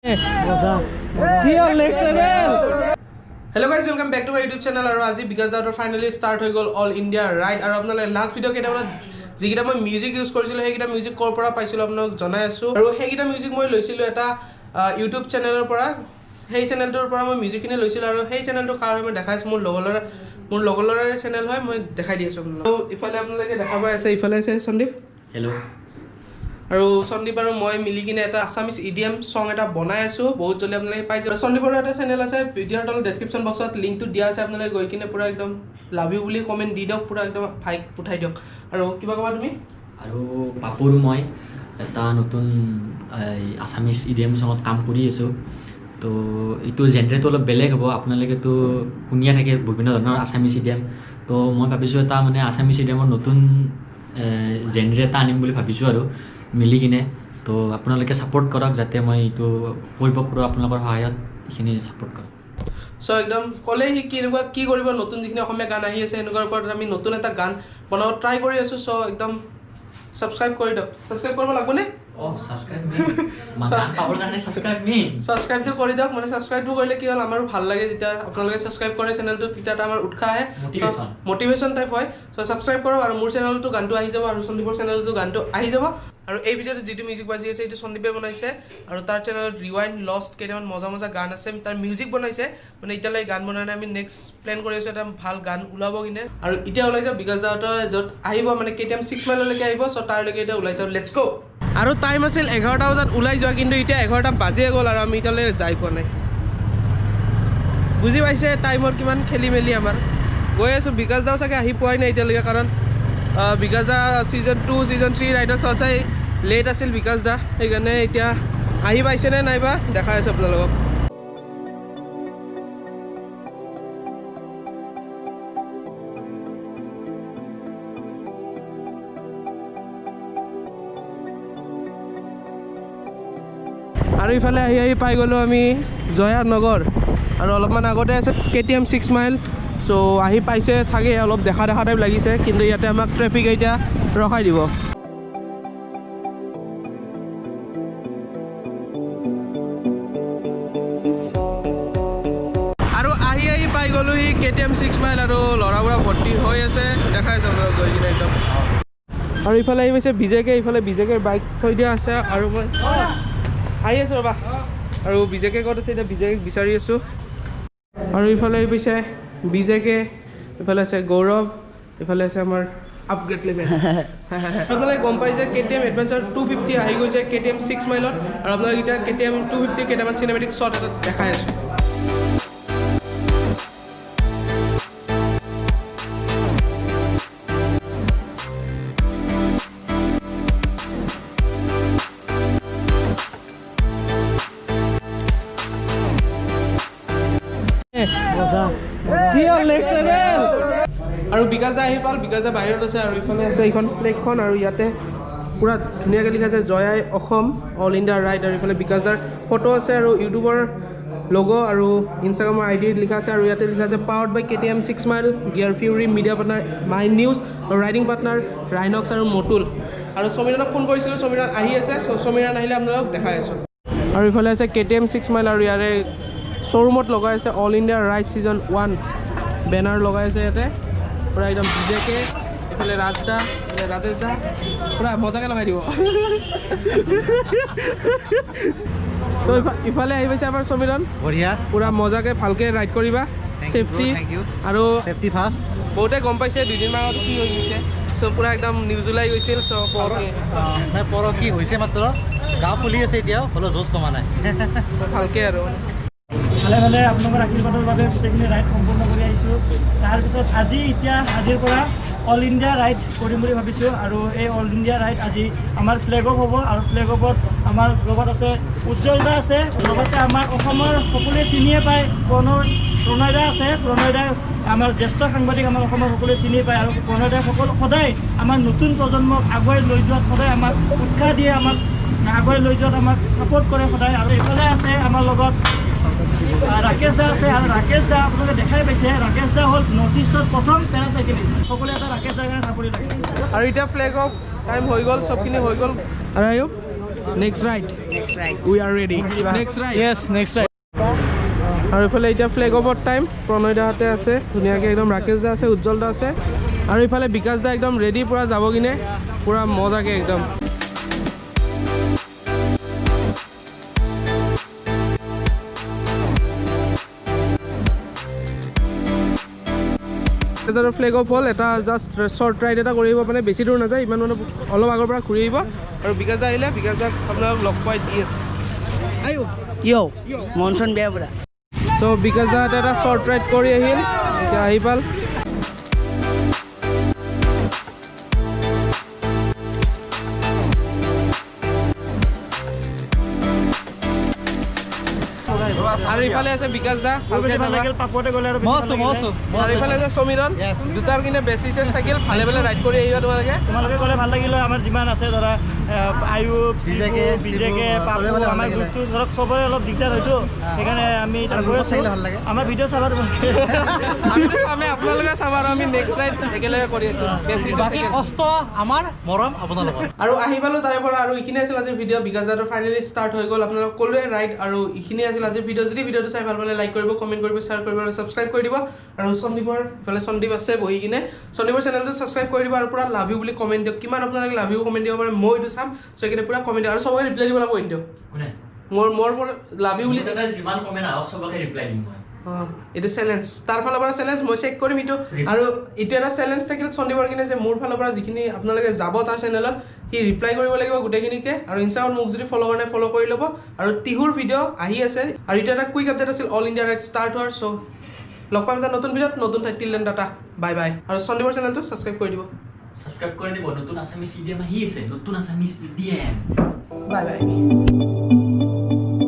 কি হ'ল, next level. Hello guys, welcome back to my YouTube channel. আৰু আজি বিকাশ দাহঁতৰ ফাইনেলি ষ্টাৰ্ট হৈ গ'ল অল ইণ্ডিয়া ৰাইড। আৰু আপোনালোকে লাষ্ট ভিডিঅ' কেইটামানত যিকেইটা মই মিউজিক ইউজ কৰিছিলোঁ, সেইকেইটা মিউজিক ক'ৰ পৰা পাইছিলোঁ আপোনালোক জনাই আছোঁ। আৰু সেইকেইটা মিউজিক মই লৈছিলোঁ এটা ইউটিউব চেনেলৰ পৰা। সেই চেনেলটোৰ পৰা মই মিউজিকখিনি লৈছিলোঁ আৰু সেই চেনেলটো কাৰ হয় মই দেখাইছোঁ। মোৰ লগৰ ল'ৰাৰে চেনেল হয়, মই দেখাই দি আছোঁ আপোনালোকক। ইফালে আপোনালোকে দেখা পাই আছে, ইফালে আছে সন্দীপ। হেল্ল'। আৰু সন্দীপ আৰু মই মিলি কিনে এটা আছামিজ ইডিএম ছং এটা বনাই আছোঁ। বহুত জল্দি আপোনালোকে পাই যাব। সন্দীপৰো এটা চেনেল আছে। ভিডিঅ'ৰ তলত ডেছক্ৰিপশ্যন বক্সত লিংকটো দিয়া আছে। আপোনালোকে গৈ কিনে পূৰা একদম লাভ you বুলি কমেণ্ট দি দিয়ক, পূৰা একদম ভাইক উঠাই দিয়ক। আৰু কিবা ক'বা তুমি? আৰু পাপৰো মই এটা নতুন এই আছামিজ ইডিএম চঙত কাম কৰি আছোঁ। তো এইটো জেনেৰেটো অলপ বেলেগ হ'ব। আপোনালোকেতো শুনিয়ে থাকে বিভিন্ন ধৰণৰ আছামিজ ইডিএম। তো মই ভাবিছোঁ এটা মানে আছামিজ ইডিএমৰ নতুন জেনেৰে এটা আনিম বুলি ভাবিছোঁ আৰু মিলি কিনে। তো আপোনালোকে ছাপোৰ্ট কৰক যাতে মই এইটো কৰিব পাৰোঁ। আপোনালোকৰ সহায়ত এইখিনি ছাপোৰ্ট কৰক। চ' একদম ক'লে সি কি এনেকুৱা কি কৰিব, নতুন যিখিনি অসমীয়া গান আহি আছে, সেনেকুৱাৰ ওপৰত আমি নতুন এটা গান বনাব ট্ৰাই কৰি আছোঁ। চ' একদম ছাবস্ক্ৰাইব কৰি দিয়ক। ছাবস্ক্ৰাইব কৰিব লাগিবনে? অঁ, ছাবস্ক্ৰাইব পাবৰ কাৰণে ছাবস্ক্ৰাইব মেইন। ছাবস্ক্ৰাইবটো কৰি দিয়ক। মানে ছাবস্ক্ৰাইবটো কৰিলে কি হ'ল, আমাৰো ভাল লাগে। যেতিয়া আপোনালোকে ছাবস্ক্ৰাইব কৰে চেনেলটো, তেতিয়া এটা আমাৰ উৎসাহ আহে। Motivation. Motivation type হয়। চ' ছাবস্ক্ৰাইব কৰক আৰু মোৰ চেনেলটো গানটো আহি যাব আৰু সন্দীপৰ চেনেলটো গানটো আহি যাব। আৰু এই ভিডিঅ'টো যিটো মিউজিক বাজি আছে, এইটো সন্দীপে বনাইছে আৰু তাৰ চেনেলত ৰিৱাইণ্ড, লষ্ট কেইটামান মজা মজা গান আছে। তাৰ মিউজিক বনাইছে, মানে এতিয়ালৈকে গান বনোৱা নাই। আমি নেক্সট প্লেন কৰি আছোঁ এটা ভাল গান ওলাব কিনে। আৰু এতিয়া ওলাই যাওঁ। বিকাশ দাহঁতৰ য'ত আহিব, মানে কেটিএম 6 মাইললৈকে আহিব। চ' তাৰলৈকে এতিয়া ওলাই যাওঁ। Let's গ'। আৰু টাইম আছিল 11টা বজাত ওলাই যোৱা, কিন্তু এতিয়া 11টা বাজিয়ে গ'ল আৰু আমি এতিয়ালৈকে যাই পোৱা নাই। বুজি পাইছে টাইমৰ কিমান খেলি মেলি আমাৰ। গৈ আছোঁ। বিকাশ দাও চাগে আহি পোৱাই নাই এতিয়ালৈকে, কাৰণ বিকাশ দা ছিজন 2, ছিজন 3 ৰাইডত সঁচাই লেট আছিল বিকাশ দা। সেইকাৰণে এতিয়া আহি পাইছেনে নাইবা দেখাই আছোঁ আপোনালোকক। আৰু ইফালে আহি আহি পাই গ'লোঁ আমি জয়া নগৰ আৰু অলপমান আগতে আছে কেটিএম 6 মাইল। চ' আহি পাইছে চাগে, অলপ দেখা দেখা টাইপ লাগিছে, কিন্তু ইয়াতে আমাক ট্ৰেফিক এতিয়া ৰখাই দিব। আৰু আহি আহি পাই গ'লোহি কেটিএম 6 মাইল আৰু ল'ৰাবোৰা ভৰ্তি হৈ আছে। দেখাই আছোঁ আপোনালোক গৈ কিনে একদম। আৰু ইফালে আহি পাইছে বিজেকে। ইফালে বিজেকেৰ বাইক থৈ দিয়া আছে আৰু মই আহি আছোঁ ৰ'বা। আৰু বিজেকে ক'ত আছে, এতিয়া বিজেকে বিচাৰি আছোঁ। আৰু ইফালে আহি পাইছে বিজেকে, ইফালে আছে গৌৰৱ, ইফালে আছে আমাৰ আপগ্ৰেড লেভেল। আপোনালোকে গম পাইছে কেটিএম এডভেঞ্চাৰ 250 আহি গৈছে কেটিএম 6 মাইলত। আৰু আপোনালোক এতিয়া কেটিএম 250 কেইটামান চিনেমেটিক শ্বট এটা দেখাই আছোঁ। কি হ'ল, নেক্সট লেভেল। আৰু বিকাশ দা আহি পাল। বিকাশ দা বাহিৰত আছে। আৰু ইফালে আছে এইখন ফ্লেগখন আৰু ইয়াতে পূৰা ধুনীয়াকৈ লিখা আছে জয় আই অসম অল ইণ্ডিয়া ৰাইড। আৰু ইফালে বিকাশ দাৰ ফটো আছে আৰু ইউটিউবৰ লগ' আৰু ইনষ্টাগ্ৰামৰ আই ডি লিখা আছে। আৰু ইয়াতে লিখা আছে powered by KTM 6 mile, gear fury, media partner my news আৰু ৰাইডিং পাৰ্টনাৰ ৰাইনক্স আৰু মতুল। আৰু সমীৰণক ফোন কৰিছিলোঁ, সমীৰণ আহি আছে। চ' সমীৰণ আহিলে আপোনালোকক দেখাই আছোঁ। আৰু ইফালে আছে কেটিএম 6 মাইল আৰু ইয়াৰে শ্ব'ৰুমত লগাই আছে all India ride season 1 banner লগাই আছে ইয়াতে। পূৰা একদম বিজেকে, এইফালে ৰাজদা, এইফালে ৰাজেশ দা, পূৰা মজাকে লগাই দিব। চ' ইফালে আহি পাইছে আমাৰ সমীৰণ। বঢ়িয়া। পূৰা মজাকে ভালকে ৰাইড কৰিবা। Thank you, bro, safety. Thank you. আৰু চেফটি ফাৰ্ষ্ট। বহুতে গম পাইছে দুদিনমান আগত কি হৈ গৈছে। চ' পূৰা একদম নিউজ ওলাই গৈছিল। চ' নাই, পৰহি হৈছে মাত্ৰ। গা ফুলি আছে এতিয়াও, হ'লেও জোচ কমা নাই। ভালকে আৰু ভালে ভালে আপোনালোকৰ আশীৰ্বাদৰ বাবে গোটেইখিনি ৰাইড সম্পূৰ্ণ কৰি আহিছোঁ। তাৰপিছত আজি এতিয়া আজিৰ পৰা অল ইণ্ডিয়া ৰাইড কৰিম বুলি ভাবিছোঁ। আৰু এই অল ইণ্ডিয়া ৰাইড আজি আমাৰ ফ্লেগ অফ হ'ব। আৰু ফ্লেগ অফত আমাৰ লগত আছে উজ্জ্বল দা আছে, লগতে আমাৰ অসমৰ সকলোৱে চিনিয়ে পায় প্ৰণয় দা আছে। প্ৰণয় দা আমাৰ জ্যেষ্ঠ সাংবাদিক, আমাৰ অসমৰ সকলোৱে চিনি পায়। আৰু প্ৰণয় দাই সকলো সদায় আমাৰ নতুন প্ৰজন্মক আগুৱাই লৈ যোৱাত সদায় আমাক উৎসাহ দিয়ে, আমাক আগুৱাই লৈ যোৱাত আমাক ছাপোৰ্ট কৰে সদায়। আৰু এইফালে আছে আমাৰ লগত ৰাকেশ দা আছে। আৰু ৰাকেশ দা আপোনালোকে দেখাই পাইছে, ৰাকেশ দা হ'ল নৰ্থ ইষ্টৰ প্ৰথম পেৰাচাইকেলিষ্ট। সকলোৱে এটা ৰাকেশ দাৰ কাৰণে চাপৰি লাগে। আৰু এতিয়া ফ্লেগ অফ টাইম হৈ গ'ল, চবখিনি হৈ গ'ল। আৰু আয়ো Next ride. Next ride. We are ready. Next ride. Yes, next ride. আৰু ইফালে এতিয়া ফ্লেগ অফৰ টাইম। প্ৰণয় দাহঁতে আছে ধুনীয়াকৈ একদম, ৰাকেশ দা আছে, উজ্জ্বল দা আছে, আৰু ইফালে বিকাশ দা একদম ৰেডি পূৰা যাব কিনে, পূৰা মজাকৈ একদম। ফ্লেগ অফ হ'ল, এটা জাষ্ট শ্বৰ্ট ৰাইড এটা কৰিব, মানে বেছি দূৰ নাযায়, ইমান মানে অলপ আগৰ পৰা ঘূৰি আহিব। আৰু বিকাশ দা আহিলে, বিকাশ দাক আপোনালোক লগ পাই দি আছোঁ। আয়ো ইয়ো মন চন বেয়া পুৰা। চ' বিকাশ দা এটা শ্বৰ্ট ৰাইড কৰি আহিল, এতিয়া আহি পাল। আৰু ইফালে আছে বিকাশ দা, ভালকে ভাল যাবা। লাগিল পাপুতে গ'লে আৰু বেছি মই ভাল আছোঁ, মই লাগিলে। আছোঁ, মই আৰু আছোঁ। ইফালে আছে সমীৰণ। Yes. দুটাৰ কিনে বেছি চেছ থাকিল, ভালে ভালে ৰাইড কৰি আহিবা তোমালোকে। তোমালোকে গ'লে ভাল লাগিলে। আমাৰ যিমান আছে ধৰা আয়ুব, বিজেকে, শিবু, বিজেকে, শিবু, পাপু, চবে গ'লে ভাল আমাৰ লাগিলে। গ্ৰুপটো ধৰক চবৰে অলপ দিগদাৰ হয়তো, সেইকাৰণে আমি আৰু গৈ গ্ৰুপত আছোঁ। থাকিলে ভাল লাগে। আমাৰ ভিডিঅ' চাবা তোমালোকে। আমিতো চামে, আপোনালোকে চাবা, আৰু আমি নেক্সট ৰাইড একেলগে কৰি আছোঁ। বেছি চেছ বাকী থাকিল। কষ্ট আমাৰ, মৰম আপোনালোকৰ। আৰু আহি পালোঁ তাৰে পৰা, আৰু এইখিনি আছিল আজিৰ ভিডিঅ'। বিকাশ দাৰ ফাইনেলি ষ্টাৰ্ট হৈ গ'ল, আপোনালোক ক'লোৱে ৰাইড। আৰু এইখিনি আছিল আজিৰ ভিডিঅ'। যদি ভিডিঅ'টো চাই ভাল পালে লাইক কৰিব, কমেণ্ট কৰিব, শ্বেয়াৰ কৰিব আৰু ছাবস্ক্ৰাইব কৰি দিব। আৰু সন্দীপৰ ইফালে সন্দীপ আছে বহি কিনে, সন্দীপৰ চেনেলটো ছাবস্ক্ৰাইব কৰি দিব আৰু পূৰা লাভ you বুলি কমেণ্ট দিয়ক। কিমান আপোনালোকে লাভ you comment দিব পাৰে মই এইটো চাম। চ' সেইকাৰণে পূৰা কমেণ্ট দিয়ক আৰু চবকে ৰিপ্লাই দিব লাগিব কিন্তু। কোনে? মোৰ পৰা লাভ you বুলি মোৰ তাতে যিমান কমেণ্ট আহক চবকে ৰিপ্লাই দিম মই। এইটো চেলেঞ্জ, তাৰ ফালৰ পৰা চেলেঞ্জ, মই চেক কৰিম এইটো। আৰু এইটো এটা চেলেঞ্জ থাকিল সন্দীপৰ কিনে যে মোৰ ফালৰ পৰা যিখিনি আপোনালোকে যাব তাৰ চেনেলত সি ৰিপ্লাই কৰিব লাগিব গোটেইখিনিকে। আৰু ইনষ্টাগ্ৰামত মোক যদি ফ'ল' কৰা নাই ফ'ল' কৰি ল'ব। আৰু টিহুৰ ভিডিঅ' আহি আছে। আৰু এইটো এটা কুইক আপডেট আছিল অল ইণ্ডিয়া ৰাইড ষ্টাৰ্ট হোৱাৰ। চ' লগ পাম এটা নতুন ভিডিঅ'ত নতুন ঠাইত। Till then tata, bye bye. আৰু সন্দীপৰ চেনেলটো ছাবস্ক্ৰাইব কৰি দিব। ছাবস্ক্ৰাইব কৰি দিব, নতুন আছামিজ ইডিএম আহি আছে, নতুন Assamese idiom. Bye bye.